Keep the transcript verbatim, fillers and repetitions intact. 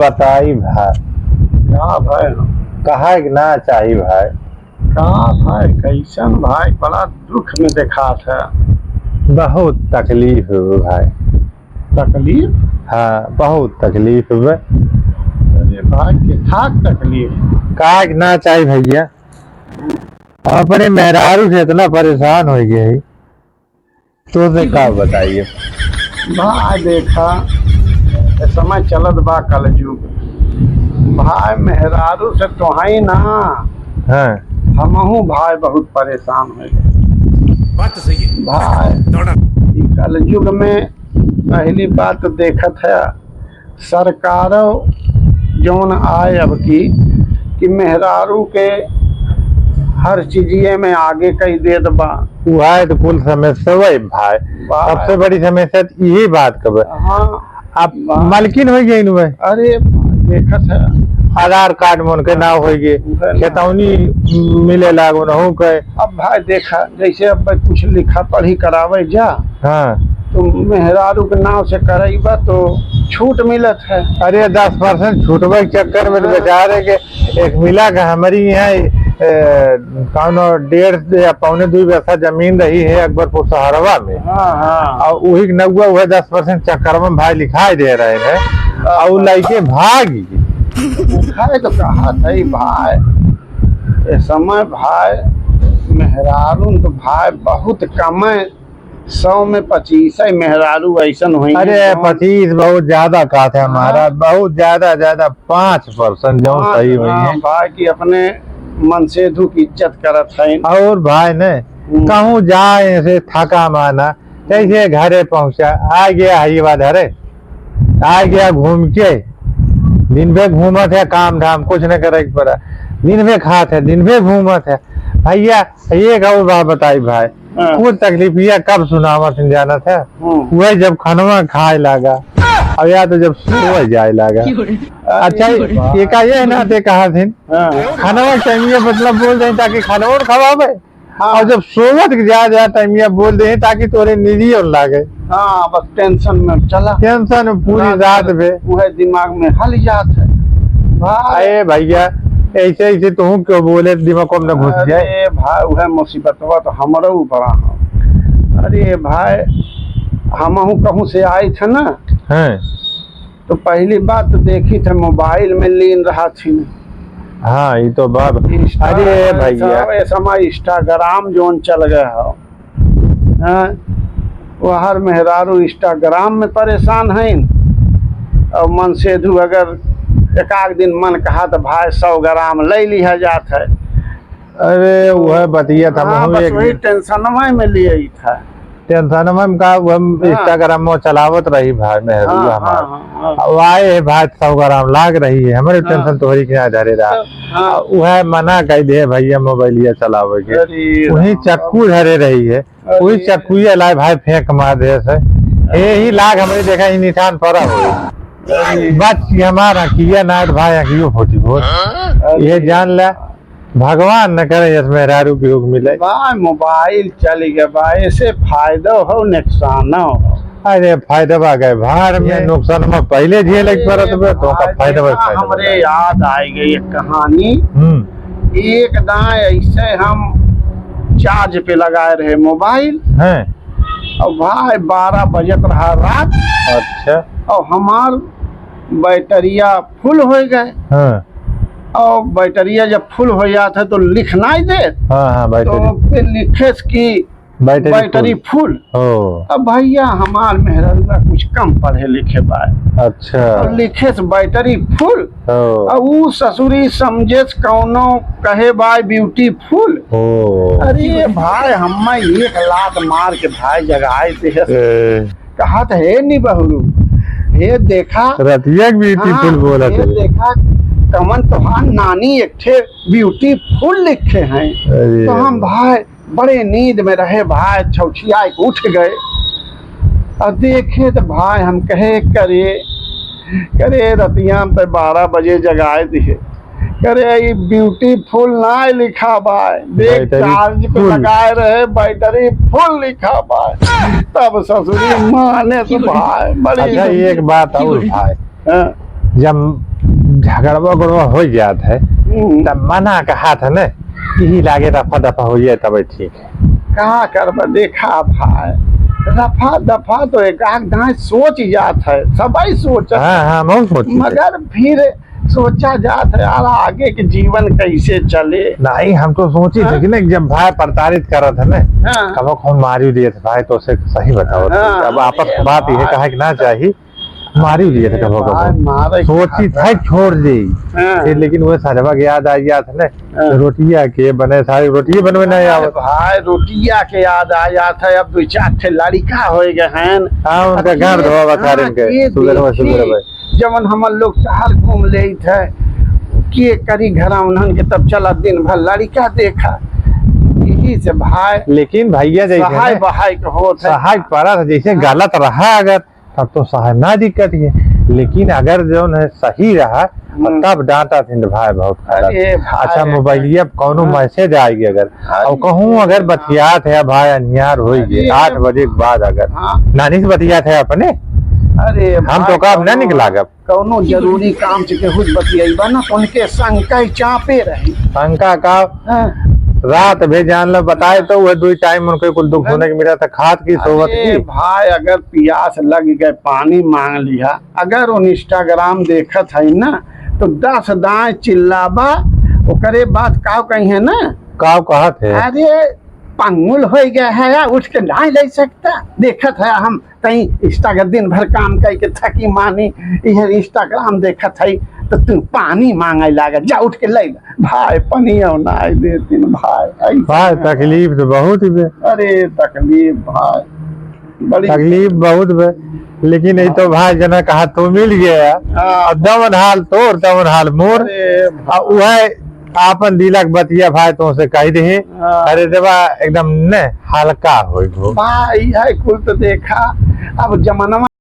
बताई भाई। का भाई? कहा के ना चाही भाई। का भाई, कैसन भाई, बड़ा दुख में देखात है। बहुत तकलीफ है भाई। तकलीफ? हाँ, बहुत तकलीफ है। अरे भाई, के था तकलीफ? का के ना चाही भैया, अपने मेहरारू से इतना परेशान हो गया है। तो से का बताइए? भाई देखा, ए समय चलत बा कलयुग। भाई मेहरारू से तोहाई ना, हाँ। हमहू भाई बहुत परेशान हो गए। बात तो सही है। भाई, दौड़ा। ई कलयुग में पहली बात तो देखत है, सरकारो जौन आए अब की, कि मेहरारू के हर चीजिए में आगे कई देत बा। उहाए तो कुल समस्या वही भाई। भाई। सबसे बड़ी समस्या तो यही बात का बा। हाँ। अब भाई। मालकिन हो गई नु भाई। अरे देखत है। आधार कार्ड में उनके नाव हो गए, उहे ना। खेतौनी मिले लागो न हो गए। अब भाई देखा, जैसे अब कुछ लिखा पढ़ी करावे जा, हाँ। तो मेहरारू के नाव से करइबा तो छूट मिलत है। अरे दस परसेंट छूटबे के चक्कर में तो हाँ। बेचारे के एक मिला के हमारी यहाँ, ए, कौनो डेढ़ या पौने दो बीघा जमीन रही है अकबरपुर शहरवा में। हाँ, हाँ। और वही के नौवा वह दस परसेंट चक्कर में भाई लिखाई दे रहे हैं। हाँ। और लइके भागी। उठाए तो कहा था ही भाई। ए समय भाई, मेहरारून तो भाई बहुत कम है, सौ में पच्चीस है मेहरारू ऐसन होई है अरे, जौन पच्चीस बहुत ज्यादा कहा था हमारा, हाँ। बहुत ज्यादा, ज्यादा पाँच परसेंट जौन हाँ, सही होई हाँ, है। भाई कि अपने मनसेधु की इज्जत करत है। और भाई ने हम्म। कहूँ जाए से थका माना, जैसे घरे पहुँचा, आ गया है ये बात, अरे, आ गया घूम के, दिन भर घूमत है, काम धाम कुछ न करे के पड़ा, दिन भर खात है, दिन भर घूमत है। भैया, एक और बात बताई भाई, हाँ। कुल तकलीफिया कब सुनावत हैं जानत है? हम्म। वह जब खनवा खाए लागा, और या तो जब सोए जाए लागा। अरे अच्छा, वाह। ये का ये ना ते कहा थे, हाँ। खनवा के टाइम ये मतलब बोल दें ताकि खनवा खवावे। हाँ। और जब सोवत के जा, जा टाइम ये बोल दें ताकि तोरे नींद ही और लागे। हाँ, बस टेंशन में चला। टेंशन में पूरी रात रात भर में। वह दिमाग में हल जात है। भाई। अरे भैया, ऐसे, ऐसे तू क्यों बोले, दिमाग को न घुस जाए। अरे भाई, वह मुसीबतवा तो हमरो ऊपर आ। अरे भाई, हमहू कहूँ से आई थे ना, हैं। तो पहली बात तो देखी थे मोबाइल में लीन रहा थी। हाँ, ये तो बात। Insta-, अरे भैया। सब ए समय Instagram जोन चल गया हो। हाँ, वो हर मेहरारू Instagram में परेशान हैं। और मनसेधु अगर एक आध दिन मन कहा तो भाई सौ ग्राम ले लिया जात है। अरे, वह बतिया था, हाँ, वह बस एक वही दिन। टेंशनवा में लिए ही था। टेंशनवा में का, वह हाँ। Instagram में चलावत रही भाई, मेहरुआ हाँ, हमार। हाँ, हाँ, हाँ। अब आए है भाई, सौ ग्राम लाग रही है, हमरे हाँ। टेंशन तोहरी के ना धरे रहा। हाँ। अब वह मना कह दे भैया, मोबाइलिया चलावे के। अरे वही राम। चक्कू धरे रही है, अरे। वही चक्कू ये लाए भाई, फेंक मार दे से। यही लाग हमरे देखा ही निशान पड़ा हो। अरे। बच के हमारा किया नाट भाई, अखियो फूटी हो। अरे। ये जान ले, भगवान न करे यस मेहरारू के योग मिले। बा, मोबाइल चल गया बा, ऐसे फायदा हो नुकसान हो। अरे फायदा बा गए भाड़ में, ये नुकसान में पहले झेले के पड़त बा, तो का अरे फायदा बा, फायदा बा। हमरे याद आ गई एक कहानी। हम्म। एक दाएं ऐसे हम चार्ज पे लगाए रहे मोबाइल। हैं। और भाई बारह बजत रहा रात। अच्छा। और हमार बैटरिया फुल हो गए। हाँ। और बैटरिया जब फुल हो जात है तो लिख नाई दे। हाँ, हाँ, तो बैटरी। फिर लिखे कि बैटरी बैटरी फुल। फुल। ओ। अब भैया हमार मेहररुआ कुछ कम पढ़े लिखे बा। अच्छा। और लिखे से बैटरी फुल। ओ। अब ऊ ससुरी समझे से कौनो कहे बा ब्यूटी फुल। ओ। अरे भाई हम्मा एक लात मार के भाई जगाए दे। ए। कहत हे निबहू, हे देखा। रतिया के ब्यूटी हाँ, फुल बोलत हे है। देखा, कमन तोहार नानी एक ठे ब्यूटी फुल लिखे हैं। अरे। तो हम भाई बड़े नींद में रहे भाई, छौछिया के उठ गए। और देखे तो भाई हम कहे, करे, करे रतिया में तो बारह बजे जगाए दिए। करे, ई ब्यूटी फुल ना लिखा बा, देख बैटरी चार्ज पे फुल। लगाए रहे, बैटरी फुल लिखा बा। तब ससुरी माने तो भाई, बड़ी अच्छा, एक बात और भाई, हाँ। जब झगड़वा उगड़वा होइ जात है, हम्म। तब मना कहा था न, यही लागे रफा दफा होइ जाए, तब ठीक है। का करबा, देखा भाई, रफा दफा तो एक आध दाएं सोच जात है, सबई सोचत हाँ, है। हाँ, हम सोची थे। मगर फिर सोचा जात है, यार, आगे के जीवन कैसे चले? नहीं, हम तो सोची थे हाँ। कि नहीं, जब भाई प्रताड़ित करत है ना, हाँ। कबो हम मारी दिए थे भाई, तो उसे सही बताओ। हाँ। अब आपस की बात यह कहा कि ना चाहिए, मारी दिए थे कबो कबो। भाई, मारे सोची था छोड़ दे। हाँ। फिर लेकिन वो सरवा के याद आ गया था ना, हाँ। रोटिया के बने, सारी रोटिया बनवे ना अरे आवत। भाई, रोटिया के याद आ जात है, अब दो चार ठे लड़िका होइ गए हैं। हाँ, उनका अब घर ये, धोवा बता हाँ, रहे हैं, ये सुबह में, देखी, सुबह में। जवन हमन लोग शहर घूम लेइत है, के करी घरा उन्हन के, तब चला दिन भर लड़िका देखा, यही से भाई। लेकिन भैया जैसे सहाय ना, बहाय के होत है। सहाय पड़ा था, जैसे हाँ। गलत रहा अगर, तब तो सहाय ना दिक्कत है, लेकिन अगर जौन है सही रहा, हम्म। तब डांटा थिन भाई बहुत खराब। अरे भाई, अच्छा, अगर मोबाइलिया पर कौनो हाँ। मैसेज आएगी अगर, अरे और कहूँ अगर हाँ। बतियात है भाई, अनियार होई अरे गए, आठ बजे के बाद अगर, हाँ। नानी से बतियात है अपने, अरे हम भाई, तो का अब ना कौनो निकला गब। कौनो जरूरी काम से केहू से बतियाइबा ना, तो उनके शंका ही चापे रही। शंका का हाँ। रात भे जान लो बताए तो वह दो टाइम उनके कुल दुख हाँ। होने के मिला था, खात की सोवत अरे की। भाई, अगर पियास लग गए, पानी मांग लिया, अगर उन Instagram देखत है ना, तो दस दाएं चिल्लाबा, ओकरे बाद काव कही है ना? काव कहत है? अरे, पंगुल हो गया है, उठ के नहीं ले सकता, देखत है हम कहीं Instagram दिन भर काम करके थकी मानी, यह Instagram देखत है, तो तू पानी मांगे लागे, जा उठ के ले ले। भाई, पनिया ना आए देतीन भाई, ऐसा भाई, ना। तकलीफ तो बहुत ही बे। अरे, तकलीफ भाई, बड़ी तकलीफ बहुत बे, लेकिन यही तो भाई जना कहा तो मिल गया। हाँ। अब दमन हाल तोर, दमन हाल मोर। अरे आ, उहे आपन दिलक बतिया भाई तो से कह दे। हाँ। अरे देवा एकदम ने हल्का होई गो। भाई, है कुल तो देखा, अब जमाना